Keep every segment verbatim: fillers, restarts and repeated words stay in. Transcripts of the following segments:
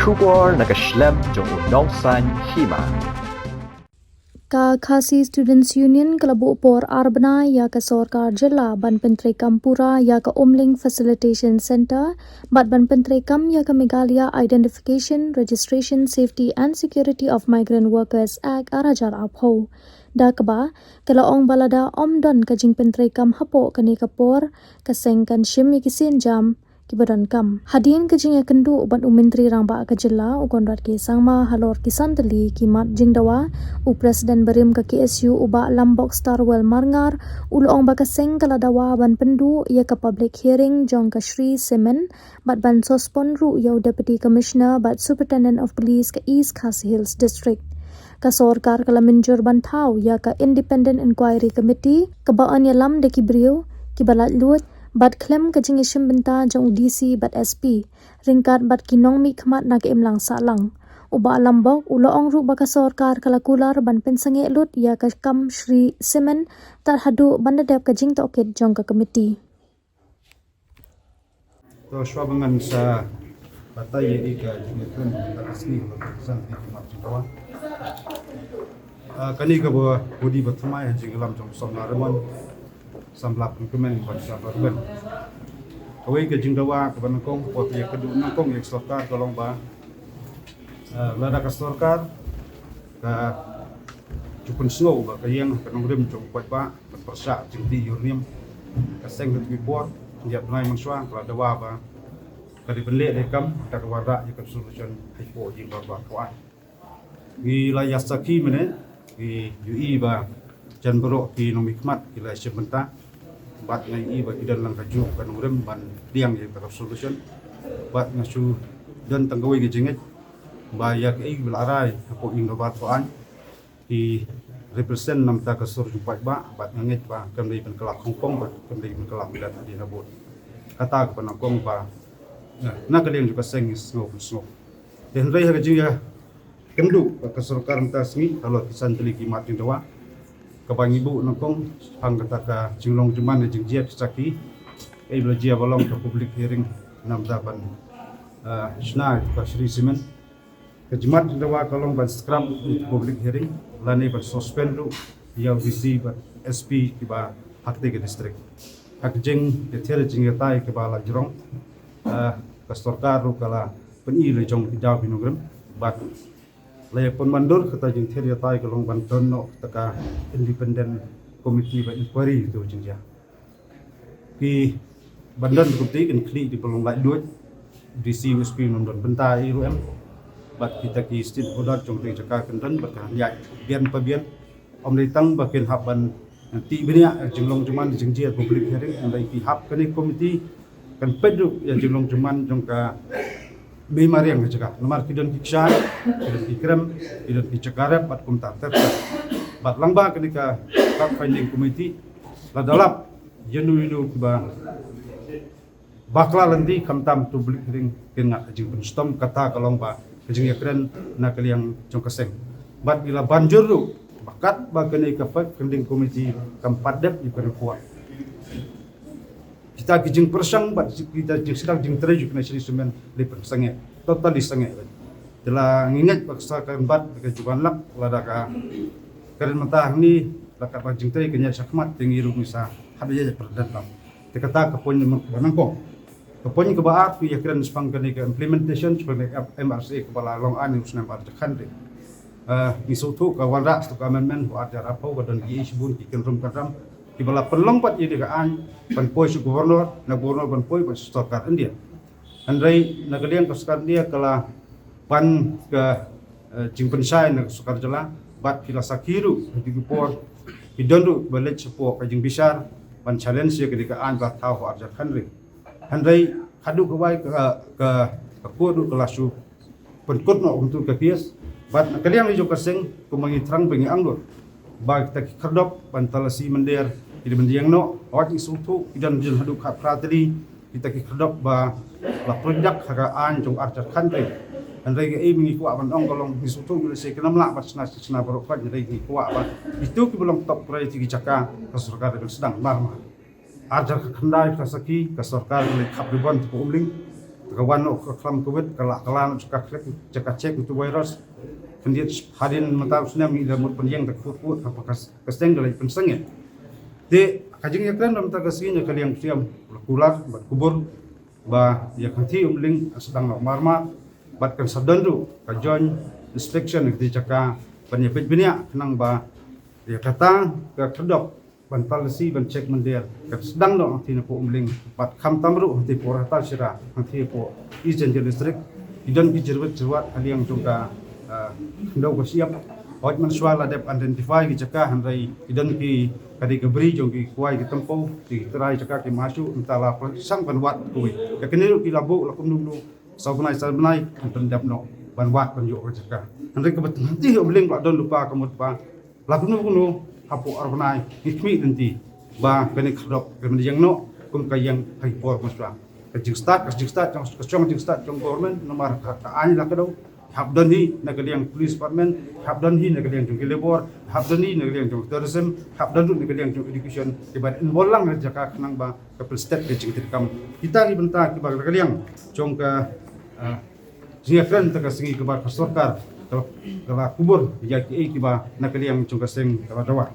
Khubor na ka shlem jong u nongsaiñ hima. Ka Khasi Students Union ka la buh por ar bnai ïa ka sorkar jylla ban pyntreikam pura ïa ka Umling Facilitation Centre bad ban pyntreikam ïa ka Meghalaya Identification, Registration, Safety and Security of Migrant Workers Act ar hajar arphew. Da kaba ka la ong ba lada ym don ka jingpyntreikam hapoh kane ka por, ka seng kan shim ïa ki sienjam kiba donkam. Hadien ka jingïakynduh bad u Myntri Rangbah ka jylla u Conrad K Sangma halor ki san tylli ki mat jingdawa, u President barim ka K S U u Bah Lambok Starwell Marngar u la ong ba ka seng ka la dawa ban pynduh ïa ka public hearing jong ka Shree Cement bad ban suspend ruh ïa u Deputy Commissioner bad Superintendent of Police ka East Khasi Hills District. Ka sorkar ka la mynjur ban thaw ïa ka Independent Inquiry Committee kaba yn ïalam da ki briew kiba laitluid bad khlem ka jingïashim bynta jong u D C bad S P, ryngkat bad ki nongmihkhmat na ka imlang sahlang. U Bah Lambok u la ong ruh ba ka sorkar ka la kular ban pynsangeh lut ïa ka kam Shree Cement tad haduh ban da dep ka jingtohkit jong ka committee. To shuwa ba ngan sa batai ïa ka jingïakren ka sngi ba ka san ki mat jingdawa. Ah, kane ka ba budi ba thymmai ha jingïalam jong Samla Raymond, Samla Pynkemen bad Samla Ruben. Kawei ka jingdawa kaba nyngkong, kaba ïakynduh nyngkong ïa ka sorkar ka long ba, ah, lada ka sorkar ka ju pynsngew ba ka ïeng ka nongrim jong u paidbah ban pyrshah jingtih ïa u riam, ka seng ha kawei por, ïa bnai mynshuwa ka la dawa ba ka dei ban leh dei kam, ka dawa rah ïa ka resolution hapoh jingdorbar thaw aiñ. Ngi la ïa sakhi mynne, ngi ïohi ba jan baroh ki nongmihkhmat ki la shim bynta bad nga ïohi ba ki don lang kajuh ka nongrim ban pdiang ïa ka resolution. Bad nga shu don tang kawei ka jingngeit ba ïa kaei ba la rai hapoh jingdorbar thaw aiñ ki represent na bynta ka sur jong u paidbah, bad nga ngeit ba kam dei ban kylla khongpong bad kam dei ban kylla bilat hadien habud. Kata kaba nyngkong ba na ka liang jong ka seng ngi sngew pynsngew. Te hynrei ha ka jingïakynduh ka sorkar mynta ka sngi halor ki san tylli ki mat jingdawa, kaba ngi buh nyngkong shaphang kata ka jinglong jingman ne jingjia ki sakhi, kaei ba la jia ba long ka public hearing na bynta ban, ah, shna ka Shree Cement. Ka jingmat jingdawa ka long ban scrap ïa ka public hearing lane ban suspend ruh ïa u D C bad S P kiba ha katei ka district. Ha ka jingïathied jingïatai kaba la jrong, ah, ka sorkar ruh ka la pyni la jong ki daw ki nongrim bad la ïa pynwandur kata jingthied ïatai ka long ban don noh kata ka independent committee ba inquiry ïa ka jingjia. Ki ban don ka committee kan khlieh da ki ba long laitluid, D C, S P ym don bynta ei ruh em. Bad kita ki stakeholder jong katei ka jaka kan don bad kan ïaid bian pa bian. Ym dei tang ba kin hap ban tih bniah ïa ka jinglong jingman jingjia public hearing, hynrei ki hap kane ka committee kan peit ruh ïa ka jinglong jingman jong ka mei mariang ka jaka. Namar ki don ki kshaid, ki don ki krem, ki don ki jaka rep bad kumta ter ter. Bad lyngba kane ka fact finding committee lada lap ïano ïano kiba bakla lynti khamtam tu public hearing kin ngat ka jingpynshitom, kata ka long ba ka jingïakren na ka liang jong ka seng. Bad ngi la ban jur ruh ba katba kane ka fact finding committee kam pat dep ïa ka report, kita ki jingpyrshang bad kita ki jingsdang jingtrei jong kane ka Shree Cement la pynsangeh, totally sangeh. Te la ngi ngeit ba ka sorkar kan bat ka juban lak lada ka kren mynta hangne la katba jingtrei kan ïaid shakhmat te ngi ruh ngi sa hap ïa pyrdan tam. Te kata ka point ba nyngkong. Ka point kaba ar, ki ïakren shaphang kane ka implementation shaphang ka M R C A kaba la long aiñ u snem ar hajar khathynriew. Eh, ngi sngewthuh ka wanrah sha ka amendment u ar hajar arphew ba don ki issue bun ki kynrum kynram kiba la pynlong pat ïa ka aiñ ban poi sha u governor, na governor ban poi bad sha sorkar India. Hynrei na ka liang ka sorkar India ka la ban ka, eh, jingpynshai na ka sorkar jylla bad ki la sakhi ruh ha ki por ki don ruh ba leit shapoh ka jingbishar ban challenge ïa kane ka aiñ ba thaw ha u ar hajar khathynriew. Hynrei haduh kawei ka, ka, ka court ruh ka la shu pynkut noh kumtu ka case. Bad na ka liang jong ka seng kumba ngi thrang ba ngi angnud ba kita ki khyrdop ban talasi mynder ki dei ban ïeng noh. Hooid ngi sngewthuh ki don jin haduh khatphra tylli kita ki khyrdop ba la pynjah ha ka aiñ jong u ar hajar khathynriew. Hynrei kaei ba ngi kwah ban ong ka long ngi sngewthuh ngi lehse kim lah ban shna shna baroh khoit, hynrei ngi kwah ba itu kiba long top priority ki jaka ka sorkar ban sdang mar mar. Ar hajar khatkhyndai ka sakhi ka sorkar ka la khap ribbon hapoh Umling. Ka wan noh ka khlam covid, ka la ka la noh ka khlek, ka check tu virus. Khyndiat hadien mynta u snem ngi la mut pynïeng da kut kut, haba ka seng da la pynseng ïa. Te ka jingïakren mynta ka sngi na ka liang u Syiem, la kular bad kubur ba ïa ka kynti Umling sdang noh marmar, bad kan sa don ruh ka joint inspection ka jaka ban ïa peit bniah khnang ba ïa kata ka khyrdop ban talasi ban check mynder kan sdang noh hangtei napoh Umling, bad khamtam ruh hangtei poh Ratacherra, hangtei poh East Jaintia District. Ki don ki jyrwet jyrwat ha liang jong ka, ah, khyndew ka shyiap. Hooid, mynshuwa la dep identify ki jaka, hynrei ki don ki, ka dei ka bri jong ki kwai ki tympew, ki trai jaka ki ma shu, mynta la pyrshang ban wad kawei. Ïa kine ruh ki la buh la kumno kumno, saw bnai saw bnai kan pyndep noh ban wad ban ïoh ka jaka. Hynrei kaba hangtei Umling ba don lypa ka mut ba la kumno kumno hapoh ar bnai ngi khmih lynti ba kane ka khyrdop kan ïeng noh kum ka ïeng ha ki por mynshuwa. Ka jingstad, ka jingstad jong, ka shong jingstad jong government, namar ka, ka aiñ la kdew. Hap don hi na ka liang police department, hap don hi na ka liang jong ki labour, hap don hi na ka liang jong tourism, hap don ruh na ka liang jong education, kiban involve lang ha jaka khnang ba ka pynsted ka jingtreikam. Kita ki bynta kiba na ka liang jong ka, ah, jingïakren mynta ka sngi kaba ka sorkar ka, ka la kubur ïa kiei kiba na ka liang jong ka seng ka la dawa.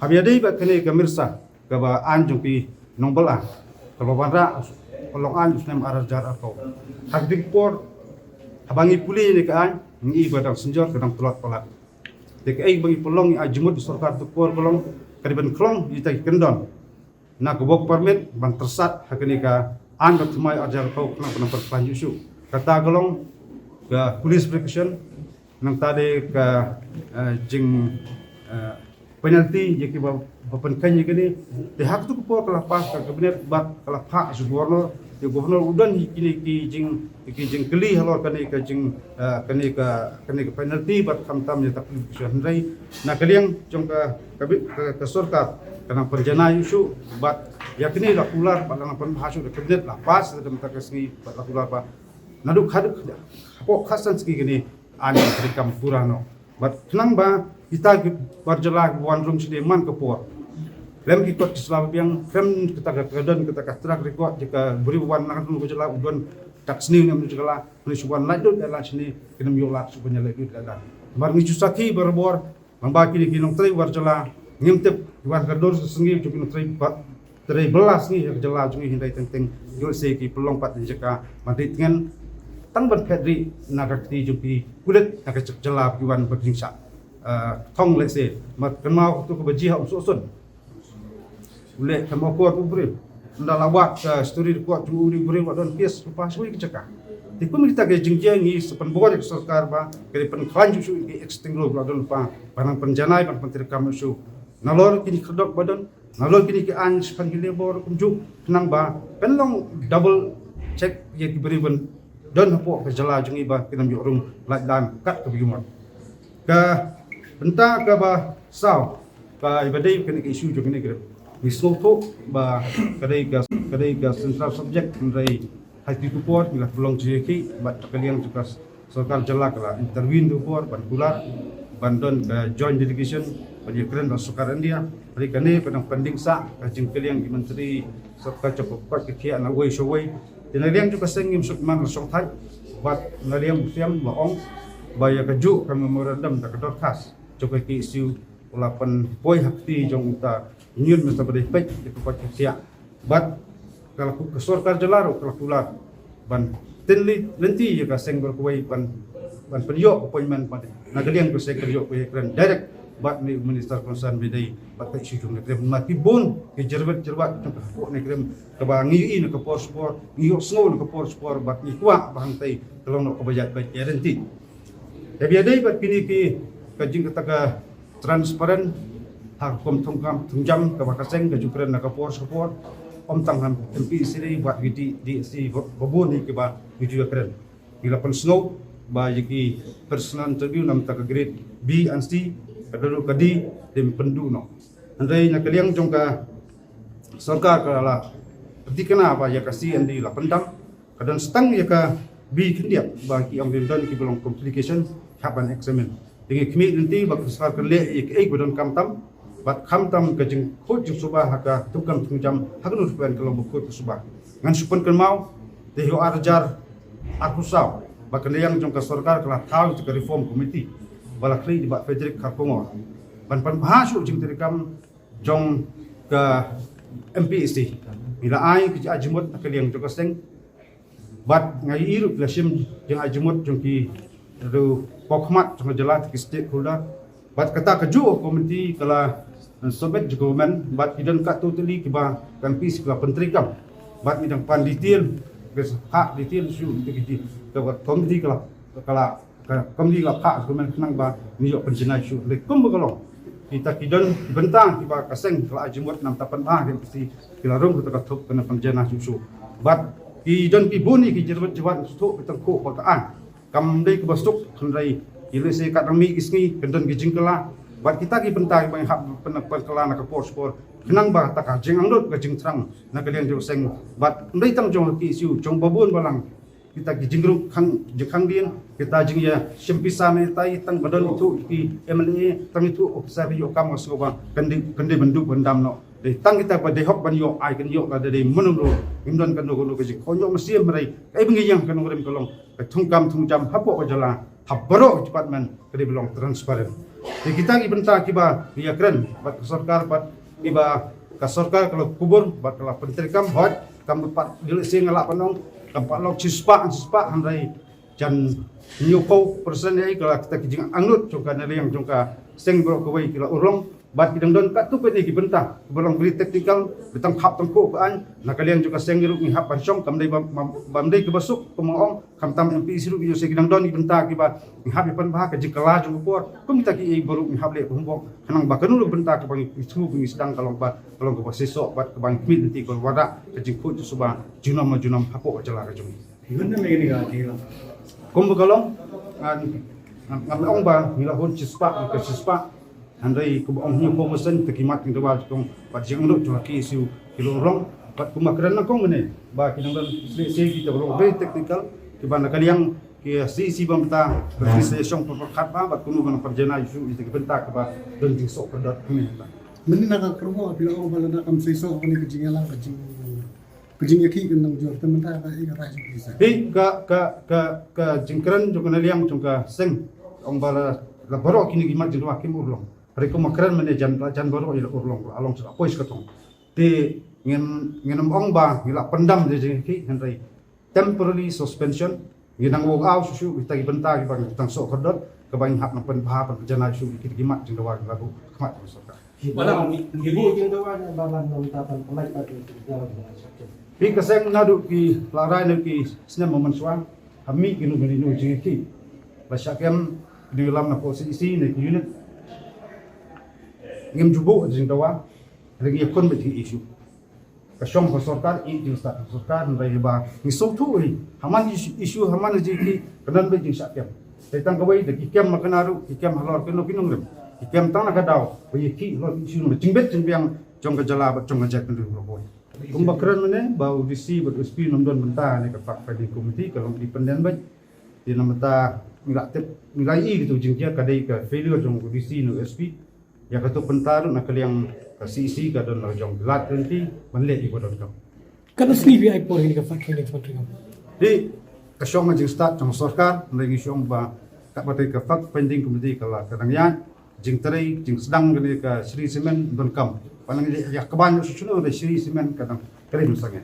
Haba ïadei bad kane ka MIRSA kaba aiñ jong ki nongbylla kaba wanrah pynlong aiñ u snem ar hajar arphew. Ha kata ka por haba ngi pule ïa kane ka aiñ ngi i ba dang synjor ka dang tlot palat. Te kaei ba ngi pynlong ngi ai jingmut ïa sorkar tu por ka long ka dei ban khlong ïa kita ki kyndon na ka work permit ban tyrsad ha kane ka aiñ ba thymmai ar hajar arphew khnang ba nang pyrkhat ïa u shuh. Kata ka long ka police protection, nangta dei ka, eh, jing, eh, penalty ïa kiba, ba pynkheiñ ïa kane. Te ha katu ka por ka la pass ka cabinet bad ka la phah sha governor. Te governor u don hi kine ki jing, ki jingkylli halor kane ka jing, eh, kane ka, kane ka penalty bad khamtam ïa ta ka, hynrei na ka liang jong ka, ka, ka, ka sorkar ka nang pynjanai ïa u shuh bad ïa kine la kular bad la nang pynbha shuh da cabinet la pass da mynta ka sngi bad la kular ba naduh ka, haduh hapoh khatsan sngi kine aiñ ka treikam pura noh. Bad khnang ba kita ki bar jylla ki wan rung shane man ka por, khlem ki kot ki sla ba biang, khlem kata ka, ka don kata ka track record jong ka briew ba wan na ka jylla u don tak sniew ne em jylla, ne shu wan laitluid laitluid shane, kin ym ïoh lad shuh ban ïa laitluid laitluid. Namar ngi ju sakhi barabor, namar kine ki nongtrei bar jylla ngim tip ki wan ka dur ka sngi jong ki nongtrei ba trei bylla sngi ha ka jylla jong ngi, hynrei teng teng ïoh se ki pynlong pat ïa ka jaka ban ri tngen tang ban phet ri na ka kti jong ki pulit na ka jylla ba ki wan ba ki jingshah, eh, thong lehse. Mat kynmaw katu kaba jia ha Umsohsun. U leh ka mawkor u briew. Ynda la wad ka history report jong u briew, u briew wat don case lypa shawei ka jaka. Te kum kita ki jingjia ngi sa pynbor ïa ka sorkar ba ka dei pynkhlaiñ shuh shuh ïa ki ex-Tenggro ba la don lypa, ba nang pynjanai ban pyntreikam shuh. Nalor kine ki khyrdop ba don, nalor kine ki aiñ shaphang ki labour kumjuh, khnang ba kan long double check ïa ki briew ban don hapoh ka jylla jong ngi ba kin ym ïoh rung laitluid kat kaba ki mut. Ka bynta kaba saw, ka iba dei kane ka issue jong kane ka ri, ngi sngewthuh ba ka dei ka, ka dei ka central subject, hynrei ha kine ki por ngi la pynlong jingïakhih bad ka liang jong ka sorkar jylla ka la intervene tu por ban kular ban don ka joint delegation ban ïakren bad sorkar India. Hynrei kane ka dang pending sah ka jingkylliang ki myntri sorkar jong ka koit ka khiah na uwei sha uwei. Te na liang jong ka seng ngim suk man la shongthait bad na liang u Syiem la ong ba ïa kajuh ka memorandum da ka dorkhas jong ka KSU u la pynpoi ha kti jong uta Union Minister ba dei peit ïa ka koit ka khiah. Bad ka la ku-, ka sorkar jylla ruh ka la kular ban tynli lynti ïa ka seng baroh kawei ban, ban pynïoh appointment bad na ka liang ka seng ka ïoh ka ïakren direct bad une u minister concern ba dei bad ka issue jong ka ri. Namar ki bun ki jyrwet jyrwat jong ka hapoh ne ka ri kaba ngi ïohi na ka por sha por, ngi ïohsngew na ka por sha por bad ngi kwah ba hangtei ka long noh kaba ïaid beit ïaid lynti. Te ba ïadei bad kine ki, ka jing kata ka transparent ha ka rukom thungkam thungjam kaba ka seng ka ju kren na ka por sha ka por, ym tang ha MPEC re, wat ki DEC ba bun hi kiba ngi ju ïakren. Ngi la pynsngew ba ïa ki personal interview na bynta ka grade B and C, ka dei ruh ka D, te ym pynduh noh. Hynrei na ka liang jong ka sorkar ka la pynthikna ba ïa ka C and D la pyndam, ka don stang ïa ka B khyndiat ba ki ong ba don kiba long complication, hap ban examine. Te ngi khmih lynti ba ka sorkar kan leh ïa kaei ba donkam tam bad khamtam ka jingkhuid jingsuba ha ka thungkam thungjam ha kano ruh ka long ba khuid ka suba. Ngan shu pynkynmaw Te ïoh ar hajar arphew saw ba ka liang jong ka sorkar ka la thaw ïa ka reform committee ba la khlieh da i Bah Frederick Kharkongor ban pynbha shuh jingtreikam jong ka M P E C. Ngi la ai ka jingai jingmut na ka liang jong ka seng bad nga ïohi ruh la shim jingai jingmut jong ki ruh pawkhmat jong ka jylla, ki stakeholder. Bad kata kajuh ka committee ka la submit jong ka government bad ki don katto tylli kiba ka M P E C ka la pyntreikam. Bad ngi dang pan detail, ka phah detail shuh ïa ki, ka committee ka la, ka la, ka committee ka la phah shuh ka government khnang ba ngi ïoh pynjanai shuh. Hynrei kumba ka long, kita ki don ki bynta kiba ka seng ka la ai jingmut na ka bynta ka M P E C, ki la rung kata ka thup ka nang pynjanai shuh shuh. Bad ki don ki bun ki jingmut jingwad shuh, ki tang khuh ba ka ai kam dei kaba suk, hynrei ïa lehse katba mih ki sngi kan don ki jingkylla. Bad kita ki bynta kiba ngi hap ban pynkylla na ka por sha ka por khnang ba kata ka jingangnud ka jingthrang na ka liang jong ka seng. Bad ym dei tang jong ka K S U, jong ba bun ba lang, kita ki jingkhang, jingkhang dien, kita jingïashim pisa ne tai, tang ba don ithuh ki M L A, tang ithuh officer ïoh kam ka sngew ba kan dei, kan dei ban duh ban dam noh. Dei tang kita ba dei hok ban ïoh, ai kan ïoh, lada dei mynno ruh ngim don kano kano ka jingkhoh ïoh mynsiem. Hynrei kaei ba ngi ïeng ha ka nongrim ka long ka thungkam thungjam hapoh ka jylla ha baroh ki department ka dei ba long transparent. Te kita ki bynta kiba ngi ïakren bad ka sorkar, bad kiba ka sorkar ka la kubur bad ka la pyntreikam, hooid, kam pat ïa lehse nga lah ban ong kam pat long shispah shispah, hynrei jan hynñiewphew percent ïa ka la kita ki jingangnud jong ka na liang jong ka seng baroh kawei ki la urlong. Bad ki dang don katto katne ki bynta kiba long very technical, ba tang khap tang khuh ka aiñ na ka liang jong ka seng ruh ngi hap ban shong, kam dei ba, ba, bym dei kaba suk kumba ong. Khamtam M P E C ruh ïoh se ki dang don ki bynta kiba ngi hap ïa pynbha, ka jingkylla jong ka por, kum kita kiei baroh ngi hap leh homework khnang ba kano ka bynta kaba ngi thmu ba ngi sdang ka long ba, ka long kaba seisoh bad kaba ngi khmih lynti ka wanrah ka jingkhuid jingsuba junom la junom hapoh ka jylla ka jong ngi. Kumba ka long, ngan, ngan, ngan ong ba ngi la hun shispah, ka shispah. Hynrei kumba ong hynñiewphew percent te ki mat jingdawa jong bad jingangnud jong ka K S U ki la urlong. Bad kumba kren nyngkong mynne ba ki dang don lehse kita ba long very technical kiba na ka liang ka C E C ba mynta ki la shong pyrkhat ba, bad kumno ban pynjanai shuh ïa ki bynta kiba don jingsoh kordor mynne. Mynne na ka kyrwoh phi la ong ba lada kam seisoh kane ka jingïalang, ka jing ka jingïakhih kan nang jur, te mynta ka, ka rai jong phi sa. Hi ka, ka, ka, ka jingkren jong ka na liang jong ka seng, ong ba la, la baroh kine ki mat jingdawa kim urlong. Hynrei kumba kren mynne jan, jan baroh ïa la urlong, la long sha la poi sha ka thong. Te ngin, ngin ym ong ba ngi la pyndam ïa ka jingïakhih, hynrei temporary suspension, ngi nang wow aw shuh shuh kita ki bynta kiba ngi tang soh kordor, kaba ngi hap nang pynbha, pynjanai shuh ïa kita ki mat jingdawa kiba la buh khmat jong ka sorkar. Balang, ki buh jingdawa na balang na mynta ban pynlait pat ïa ki jingdawa jong ka sorkar. Phi, ka seng naduh ki la rai na ki snem mynshwa, ha mih kino kino jingïakhih, la shah kem, ki dei lam na ka C E C ne ki unit, ngim ju buh jingdawa, hynrei ngi ïakhun beit ki issue. Ka shong ka sorkar, i jingstad ka sorkar, hynrei ba ngi sngewthuh hi, ha man issue, issue ha man jingïakhih, ka don beit jingshah kem. Te tang kawei da ki kem ma ka na ruh, ki kem halor kino ki nongrim, ki kem tang na ka daw ba ïakhih halor ki issue na jingbit jingbiang jong ka jylla bad jong ka jaitbynriew baroh kawei. Kumba kren mynne ba u D C bad u S P ym don bynta ne ka fact finding committee, ka long independent beit. Te na mynta ngi la tip, ngi la ïohi kito ki jingjia, ka dei ka failure jong u D C ne u S P. Ïa kato bynta ruh na ka liang ka C E C ka don la jong lad lynti ban leh ïa ba donkam. Katno sngi phi ai por ïa kane ka fact finding committee? Te ka shong ha jingstad jong sorkar, hynrei ngi shong ba katba tei ka fact finding committee ka la, ka dang ïaid jingtrei jingsdang kane ka Shree Cement donkam. Ba nang ïa, ïa ka ban shuh shuh da Shree Cement ka dang trei mynsngi.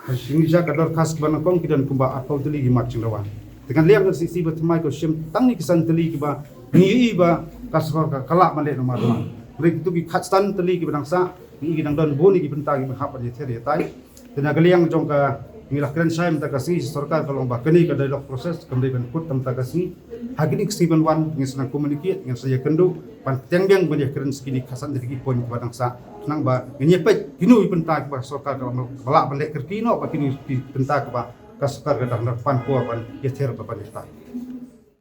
Ka jingïaid ka dorkhas kiba nyngkong ki don kumba arphew tylli ki mat jingdawa. Te ka liang ka C E C ba thymmai ka shim tang ïa ki san tylli kiba ngi ïohi ba ka sorkar ka lah ban leh namar namar. Hynrei kito ki khatsan tylli kiba dang sah, ngi ïohi ki dang don bun ïa ki bynta kiba hap ban ïather ïatai. Te na ka liang jong ka, ngi la kren shai mynta ka sngi, sorkar ka long ba kane ka dialogue process kam dei ban kut tang mynta ka sngi. Ha kine ki sngi ban wan ngin sa nang communicate, ngin sa ïakynduh ban ktiang biang ban ïakren sa kine ki khatsan tylli ki point kiba dang sah. Khnang ba ngin ïa peit kino ki bynta kiba sorkar ka long ba lah ban leh kyrkieh noh bad kino ki bynta kiba ka sorkar ka dang pan por ban ïather bad ban ïatai.